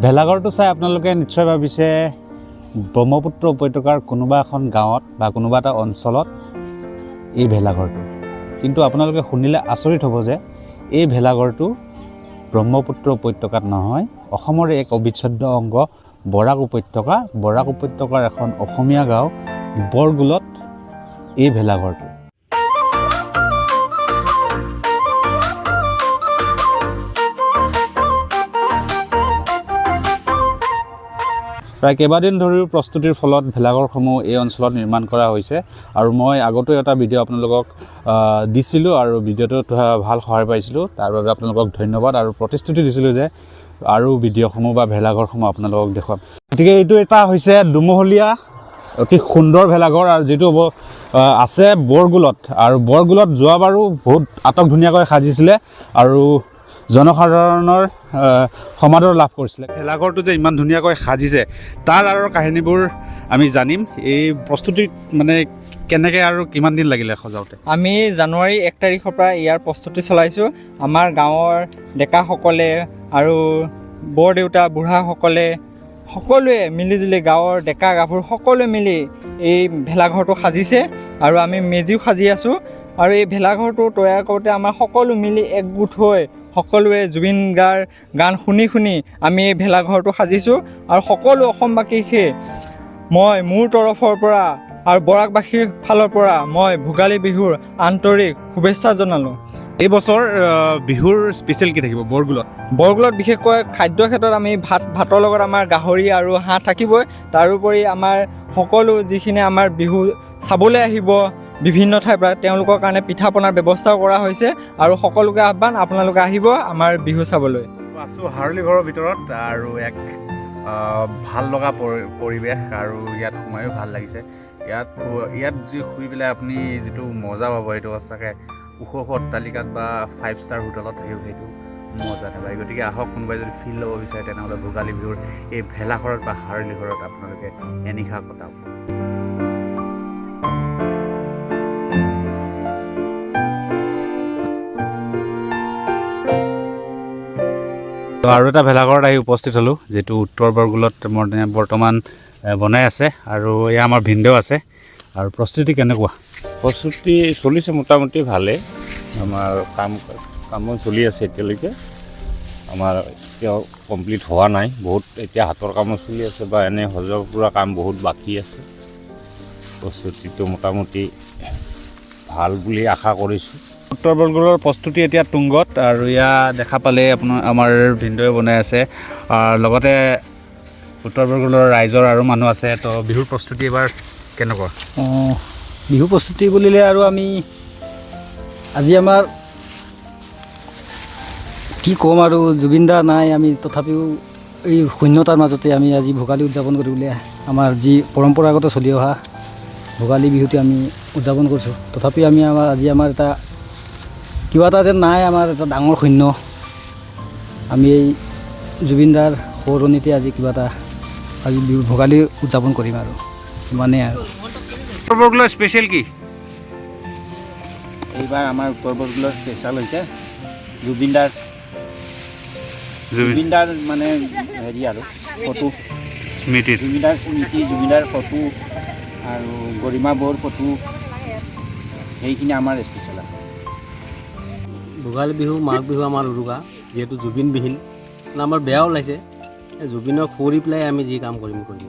ভেলাঘৰটো চাই আপোনালোকে নিশ্চয় ভাবিছে ব্ৰহ্মপুত্ৰ উপত্যকাৰ কোনোবা এখন গাঁৱত বা কোনোবা এটা অঞ্চলত এই ভেলাঘৰটো, কিন্তু আপোনালোকে শুনিলে আচৰিত হ'ব যে এই ভেলাঘৰটো ব্ৰহ্মপুত্ৰ উপত্যকাত নহয়, অসমৰ এক অবিচ্ছেদ্য অংগ বৰাক উপত্যকা। বৰাক উপত্যকাৰ এখন অসমীয়া গাঁও বৰগোলত এই ভেলাঘৰটো। প্ৰায় কেইবাদিন ধৰিও প্ৰস্তুতিৰ ফলত ভেলাঘৰসমূহ এই অঞ্চলত নিৰ্মাণ কৰা হৈছে। আৰু মই আগতেও এটা ভিডিঅ' আপোনালোকক দিছিলোঁ আৰু ভিডিঅ'টোত ভাল সঁহাৰি পাইছিলোঁ, তাৰ বাবে আপোনালোকক ধন্যবাদ আৰু প্ৰতিশ্ৰুতি দিছিলোঁ যে আৰু ভিডিঅ'সমূহ বা ভেলাঘৰসমূহ আপোনালোকক দেখুৱাম। গতিকে এইটো এটা হৈছে দুমহলীয়া অতি সুন্দৰ ভেলাঘৰ আৰু যিটো হ'ব আছে বৰগোলত। আৰু বৰগোলত যোৱাবাৰো বহুত আটক ধুনীয়াকৈ সাজিছিলে আৰু জনসাধাৰণৰ সমাদৰ লাভ কৰিছিলে। ভেলাঘৰটো যে ইমান ধুনীয়াকৈ সাজিছে তাৰ আঁৰৰ কাহিনীবোৰ আমি জানিম। এই প্ৰস্তুতিত মানে কেনেকৈ আৰু কিমান দিন লাগিলে সজাওঁতে? আমি জানুৱাৰী 1 তাৰিখৰ পৰা ইয়াৰ প্ৰস্তুতি চলাইছোঁ। আমাৰ গাঁৱৰ ডেকাসকলে আৰু বৰদেউতা বুঢ়াসকলে সকলোৱে মিলিজুলি, গাঁৱৰ ডেকা গাভৰু সকলোৱে মিলি এই ভেলাঘৰটো সাজিছে আৰু আমি মেজিও সাজি আছোঁ। আৰু এই ভেলাঘৰটো তৈয়াৰ কৰোঁতে আমাৰ সকলো মিলি একগোট হৈ সকলোৱে জুবিন গাৰ্গ গান শুনি শুনি আমি এই ভেলাঘৰটো সাজিছোঁ। আৰু সকলো অসমবাসীকে মই মোৰ তৰফৰ পৰা আৰু বৰাকবাসীৰ ফালৰ পৰা মই ভোগালী বিহুৰ আন্তৰিক শুভেচ্ছা জনালোঁ। এই বছৰ বিহুৰ স্পেচিয়েল কি থাকিব বৰগোলত? বৰগোলত বিশেষকৈ খাদ্যৰ ক্ষেত্ৰত আমি ভাতৰ লগত আমাৰ গাহৰি আৰু হাঁহ থাকিবই। তাৰোপৰি আমাৰ সকলো যিখিনি আমাৰ বিহু চাবলৈ আহিব বিভিন্ন ঠাইৰ পৰা, তেওঁলোকৰ কাৰণে পিঠা পনাৰ ব্যৱস্থাও কৰা হৈছে। আৰু সকলোকে আহ্বান, আপোনালোকে আহিব আমাৰ বিহু চাবলৈ। আছোঁ হাৰলি ঘৰৰ ভিতৰত আৰু এক ভাল লগা পৰিৱেশ আৰু ইয়াত সোমায়ো ভাল লাগিছে। ইয়াত যি শুই পেলাই আপুনি যিটো মজা পাব সেইটো সঁচাকৈ ওখ ওখ অট্টালিকাত বা 5 ষ্টাৰ হোটেলত থাকিও সেইটো মজা নাপায়। গতিকে আহক, কোনোবাই যদি ফিল ল'ব বিচাৰে তেনেহ'লে ভোগালী বিহুৰ এই ভেলাঘৰত বা হাৰলি ঘৰত আপোনালোকে এনিশা কটাওক। আৰু এটা ভেলাঘৰত আহি উপস্থিত হ'লোঁ, যিটো উত্তৰ বৰগোলত মানে বৰ্তমান বনাই আছে। আৰু এয়া আমাৰ ভিনদেউ আছে। আৰু প্ৰস্তুতি কেনেকুৱা? প্ৰস্তুতি চলিছে মোটামুটি ভালেই। আমাৰ কামো চলি আছে এতিয়ালৈকে। আমাৰ এতিয়াও কমপ্লিট হোৱা নাই, বহুত এতিয়া হাতৰ কামো চলি আছে বা এনে সজোৱা পৰা কাম বহুত বাকী আছে। প্ৰস্তুতিটো মোটামুটি ভাল বুলি আশা কৰিছোঁ। উত্তৰ বৰগোলৰ প্ৰস্তুতি এতিয়া তুংগত আৰু এয়া দেখা পালে আপোনাৰ আমাৰ ভিনদেউৱে বনাই আছে। আৰু লগতে উত্তৰ বৰগোলৰ ৰাইজৰ আৰু মানুহ আছে। তো বিহুৰ প্ৰস্তুতি এইবাৰ কেনেকুৱা? বিহু প্ৰস্তুতি বুলিলে আৰু আমি আজি আমাৰ কি ক'ম আৰু, জুবিন দা নাই, আমি তথাপিও এই শূন্যতাৰ মাজতে আমি আজি ভোগালী উদযাপন কৰিবলৈ আমাৰ যি পৰম্পৰাগত চলি অহা ভোগালী বিহুটো আমি উদযাপন কৰিছোঁ। তথাপিও আমি আমাৰ আজি আমাৰ এটা কিবা এটা যেন নাই, আমাৰ এটা ডাঙৰ শূন্য। আমি এই জুবিন দাৰ সোঁৱৰণিতে আজি কিবা এটা আজি বিহু ভোগালী উদযাপন কৰিম আৰু ইমানেই। আৰু উত্তৰ বৰগোলৰ স্পেচিয়েল কি? এইবাৰ আমাৰ উত্তৰ বৰগোলৰ স্পেচিয়েল হৈছে জুবিনদাৰ, জুবিনদাৰ মানে হেৰি আৰু ফটো, স্মৃতি, জুবিনদাৰ স্মৃতি, জুবিনদাৰ ফটো আৰু গৰিমা বৌৰ ফটো, সেইখিনি আমাৰ স্পেচিয়েল। আৰু ভোগালী বিহু, মাঘ বিহু আমাৰ উৰুকা, যিহেতু জুবিনবিহীন আমাৰ বেয়াও লাগিছে। এই জুবিনক সুঁৱৰি পেলাই আমি যি কাম কৰিম কৰিম।